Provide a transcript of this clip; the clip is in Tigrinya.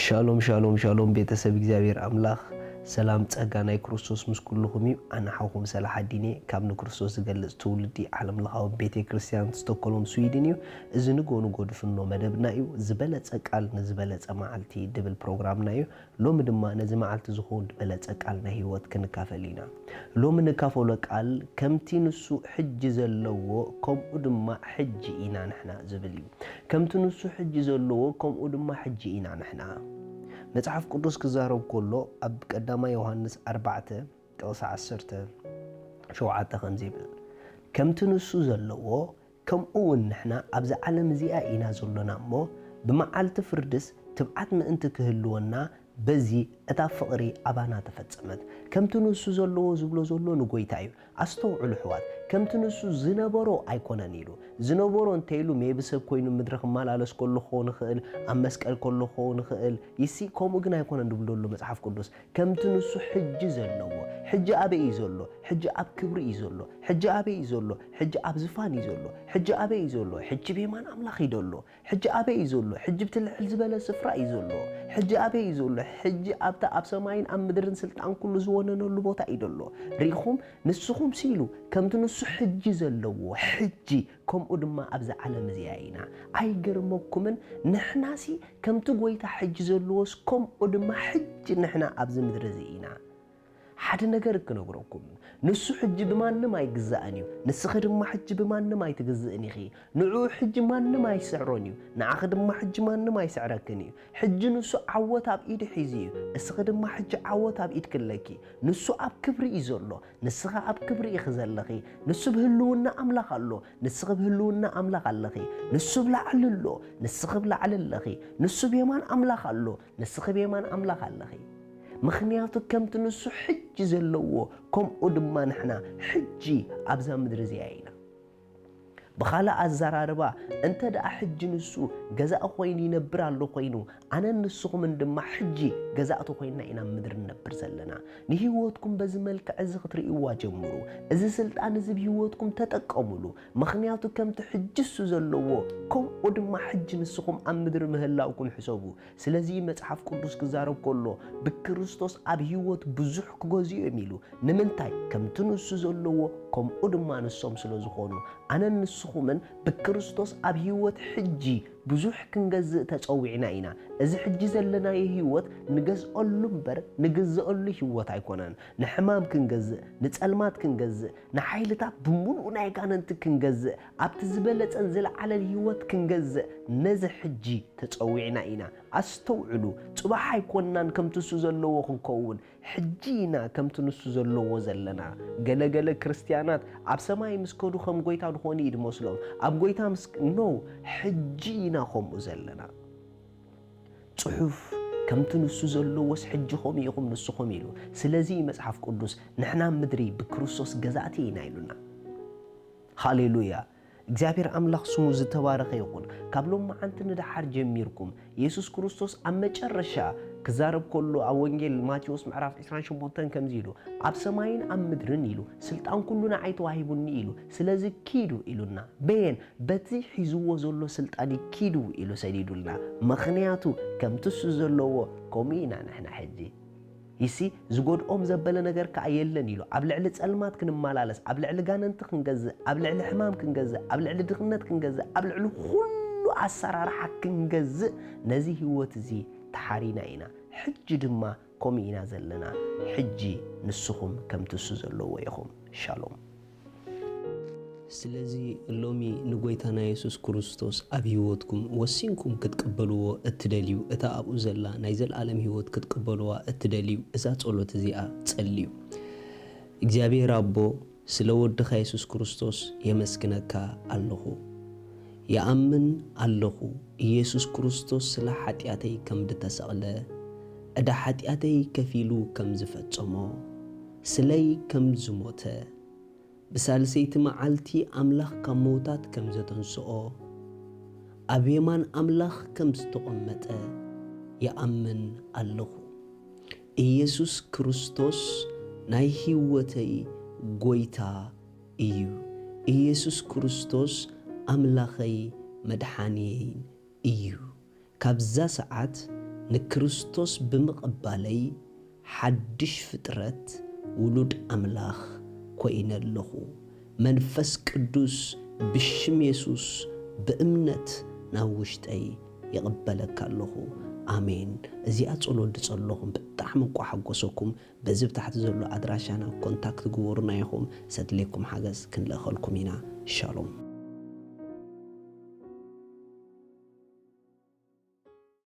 ሻሎም ሻሎም ሻሎም፣ ቤተሰብ እግዚኣብሔር ኣምላኽ፣ ሰላም ጸጋ ናይ ክርስቶስ ምስ ኩልኹም እዩ። ኣነ ሓውኹም ሰላሓዲን እየ፣ ካብ ንክርስቶስ ዝገልጽ ትውልዲ ዓለም ለኻዊ ቤተ ክርስቲያን ስቶኮሎም ስዊድን እዩ። እዚ ንጎ ንጎ ድፍኖ መደብና እዩ። ዝበለጸ ቃል ንዝበለጸ መዓልቲ ድብል ፕሮግራምና እዩ። ሎሚ ድማ ነዚ መዓልቲ ዝኸውን ዝበለጸ ቃል ናይ ህይወት ክንካፈል ኢና። ሎሚ ንካፈሎ ቃል ከምቲ ንሱ ሕጂ ዘለዎ ከምኡ ድማ ሕጂ ኢና ንሕና ዝብል እዩ። ከምቲ ንሱ ሕጂ ዘለዎ ከምኡ ድማ ሕጂ ኢና ንሕና። መጽሓፍ ቅዱስ ክዛረብ ከሎ ኣብ ቀዳማይ ዮሃንስ ኣርባዕተ ጥቕሲ ዓሰርተ ሸውዓተ ከምዚ ይብል፣ ከምቲ ንሱ ዘለዎ ከምኡ እውን ንሕና ኣብዚ ዓለም እዚኣ ኢና ዘሎና እሞ፣ ብመዓልቲ ፍርድስ ትብዓት ምእንቲ ክህልወና፣ በዚ እታ ፍቕሪ ኣባና ተፈጸመት። ከምቲ ንሱ ዘለዎ ዝብሎ ዘሎ ንጎይታ እዩ። ኣስተውዕሉ ኣሕዋት፣ ከምቲ ንሱ ዝነበሮ ኣይኮነን ኢሉ። ዝነበሮ እንተ ኢሉ ሜቢ ሰብ ኮይኑ ምድሪ ክመላለስ ከሎ ክኸውን ይኽእል፣ ኣብ መስቀል ከሎ ክኸውን ይኽእል። ይሲ ከምኡ ግን ኣይኮነን ድብል ዘሎ መጽሓፍ ቅዱስ። ከምቲ ንሱ ሕጂ ዘለዎ፣ ሕጂ ኣበይ እዩ ዘሎ? ሕጂ ኣብ ክብሪ እዩ ዘሎ። ሕጂ ኣበይ እዩ ዘሎ? ሕጂ ኣብ ዝፋን እዩ ዘሎ። ሕጂ ኣበይ እዩ ዘሎ? ሕጂ ብየማን ኣምላኽ እዩ ዘሎ። ሕጂ ኣበይ እዩ ዘሎ? ሕጂ ብቲ ልዕል ዝበለ ስፍራ እዩ ዘሎ። ሕጂ ኣበይ እዩ ዘሎ? ሕጂ ኣብታ ኣብ ሰማይን ኣብ ምድርን ስልጣን ኩሉ ዝወነነሉ ቦታ እዩ ዘሎ። ርኢኹም? ንስኹም ሲሉ ከምቲ ንሱ ሕጂ ዘለዎ፣ ሕጂ ከምኡ ድማ ኣብዛ ዓለም እዚኣ ኢና። ኣይገርመኩምን? ንሕናሲ ከምቲ ጎይታ ሕጂ ዘለዎስ ከምኡ ድማ ሕጂ ንሕና ኣብዚ ምድሪ እዚ ኢና። ሓደ ነገር ክነግረኩም፣ ንሱ ሕጂ ብማንም ኣይግዛእን እዩ። ንስኺ ድማ ሕጂ ብማንም ኣይትግዝእን ኢኺ። ንዕኡ ሕጂ ማንም ኣይስዕሮን እዩ። ንዓኺ ድማ ሕጂ ማንም ኣይስዕረክን እዩ። ሕጂ ንሱ ዓወት ኣብ ኢዱ ሒዙ እዩ። እስኺ ድማ ሕጂ ዓወት ኣብ ኢድኪ ኣለኪ። ንሱ ኣብ ክብሪ እዩ ዘሎ። ንስኺ ኣብ ክብሪ ኢኺ ዘለኺ። ንሱ ብህልውና ኣምላኽ ኣሎ። ንስኺ ብህልውና ኣምላኽ ኣለኺ። ንሱ ብላዕሊ ኣሎ። ንስኺ ብላዕሊ ኣለኺ። ንሱ ብየማን ኣምላኽ ኣሎ። ንስኺ ብየማን ኣምላኽ ኣለኺ። ምኽንያቱ ከምቲ ንሱ ሕጂ ዘለዎ፣ ከምኡ ድማ ንሕና ሕጂ ኣብዛ ምድሪ እዚኣ ኢና። ብኻልእ ኣዘራርባ፣ እንተ ደኣ ሕጂ ንሱ ገዛኢ ኮይኑ ይነብር ኣሎ ኮይኑ፣ ኣነን ንስኹምን ድማ ሕጂ ገዛእቲ ኮይንና ኢና ኣብ ምድሪ ንነብር ዘለና። ንህይወትኩም በዚ መልክዕ እዚ ክትርእይዋ ጀምሩ። እዚ ስልጣን እዚ ብህይወትኩም ተጠቀሙሉ። ምኽንያቱ ከምቲ ሕጂ እሱ ዘለዎ፣ ከምኡ ድማ ሕጂ ንስኹም ኣብ ምድሪ ምህላውኩም ሕሰቡ። ስለዚ መጽሓፍ ቅዱስ ክዛረብ ከሎ፣ ብክርስቶስ ኣብ ህይወት ብዙሕ ክገዝኡ እዮም ኢሉ። ንምንታይ? ከምቲ ንሱ ዘለዎ፣ ከምኡ ድማ ንሶም ስለ ዝኾኑ። ኣነን ንስኹምን ብክርስቶስ ኣብ ህይወት ሕጂ ብዙሕ ክንገዝእ ተጸዊዕና ኢና። እዚ ሕጂ ዘለናዮ ህይወት ንገዝኦሉ እምበር ንግዝኦሉ ህይወት ኣይኮነን። ንሕማም ክንገዝእ፣ ንጸልማት ክንገዝእ፣ ንሓይልታት ብምሉኡ ናይ ኣጋንንቲ ክንገዝእ፣ ኣብቲ ዝበለጸን ዝለዓለን ህይወት ክንገዝእ ነዚ ሕጂ ተጸዊዕና ኢና። ኣስተውዕሉ፣ ጽባሕ ኣይኮንናን ከምቲ እሱ ዘለዎ ክንከውን፣ ሕጂ ኢና ከምቲ ንሱ ዘለዎ ዘለና። ገለ ገለ ክርስትያናት ኣብ ሰማይ ምስ ከዱ ከም ጎይታ ዝኾኑ እዩ ድመስሎም። ኣብ ጎይታ ምስ፣ ኖ፣ ሕጂ ኢና ከምኡ ዘለና። ጽሑፍ፣ ከምቲ ንሱ ዘለዎስ ሕጂ ከምኡ ኢኹም ንስኹም ኢሉ። ስለዚ መጽሓፍ ቅዱስ ንሕና ምድሪ ብክርስቶስ ገዛእቲ ኢና ኢሉና። ሃሌሉያ! እግዚኣብሔር ኣምላኽ ስሙ ዝተባረኸ ይኹን። ካብ ሎማዓንቲ ንደሓር ጀሚርኩም፣ የሱስ ክርስቶስ ኣብ መጨረሻ ክዛረብ ከሎ፣ ኣብ ወንጌል ማቴዎስ ምዕራፍ ዕስራን ሸሞንተን ከምዚ ኢሉ፣ "ኣብ ሰማይን ኣብ ምድርን" ኢሉ፣ "ስልጣን ኩሉ ንዓይ ተዋሂቡኒ" ኢሉ፣ "ስለዚ ኪዱ" ኢሉና። በየን? በቲ ሒዝዎ ዘሎ ስልጣን ኪዱ ኢሉ ሰዲዱልና። ምኽንያቱ ከምቲ እሱ ዘለዎ ከምኡ ኢና ንሕና ሕጂ። ይሲ ዝጎድኦም ዘበለ ነገር ከኣ የለን ኢሉ። ኣብ ልዕሊ ጸልማት ክንመላለስ፣ ኣብ ልዕሊ ጋነንቲ ክንገዝእ፣ ኣብ ልዕሊ ሕማም ክንገዝእ፣ ኣብ ልዕሊ ድኽነት ክንገዝእ፣ ኣብ ልዕሊ ኩሉ ኣሰራርሓ ክንገዝእ ነዚ ህይወት እዚ ተሓሪና ኢና። ሕጂ ድማ ከምኡ ኢና ዘለና። ሕጂ ንስኹም ከምቲ እሱ ዘለዎ ኢኹም። ሻሎም። ስለዚ ሎሚ ንጎይታና የሱስ ክርስቶስ ኣብ ህይወትኩም ወሲንኩም ክትቅበልዎ እትደልዩ፣ እታ ኣብኡ ዘላ ናይ ዘለኣለም ህይወት ክትቅበልዋ እትደልዩ፣ እዛ ጸሎት እዚኣ ጸልዩ። እግዚኣብሔር ኣቦ፣ ስለ ወድኻ የሱስ ክርስቶስ የመስግነካ ኣለኹ። ይኣምን ኣለኹ፣ ኢየሱስ ክርስቶስ ስለ ሓጢኣተይ ከም ድተሰቕለ፣ ዕዳ ሓጢኣተይ ከፊሉ ከም ዝፈጸሞ፣ ስለይ ከም ዝሞተ፣ ብሳልሰይቲ መዓልቲ ኣምላኽ ካብ ምዉታት ከም ዘተንስኦ፣ ኣብ የማን ኣምላኽ ከም ዝተቐመጠ ይኣምን ኣለኹ። ኢየሱስ ክርስቶስ ናይ ህይወተይ ጐይታ እዩ። ኢየሱስ ክርስቶስ ኣምላኸይ መድሓንየይን እዩ። ካብዛ ሰዓት ንክርስቶስ ብምቕባለይ ሓድሽ ፍጥረት ውሉድ ኣምላኽ ኮይነ ኣለኹ። መንፈስ ቅዱስ ብሽም የሱስ ብእምነት ናብ ውሽጠይ ይቕበለካ ኣለኹ። ኣሜን። እዚኣ ጸሎት ዝጸለኹም ብጣዕሚ እንቋ ሓጎሰኩም። በዚ ብታሕቲ ዘሎ ኣድራሻና ኮንታክት ግበሩና ኢኹም። ሰድሌኩም ሓገዝ ክንልእኸልኩም ኢና። ሻሎም።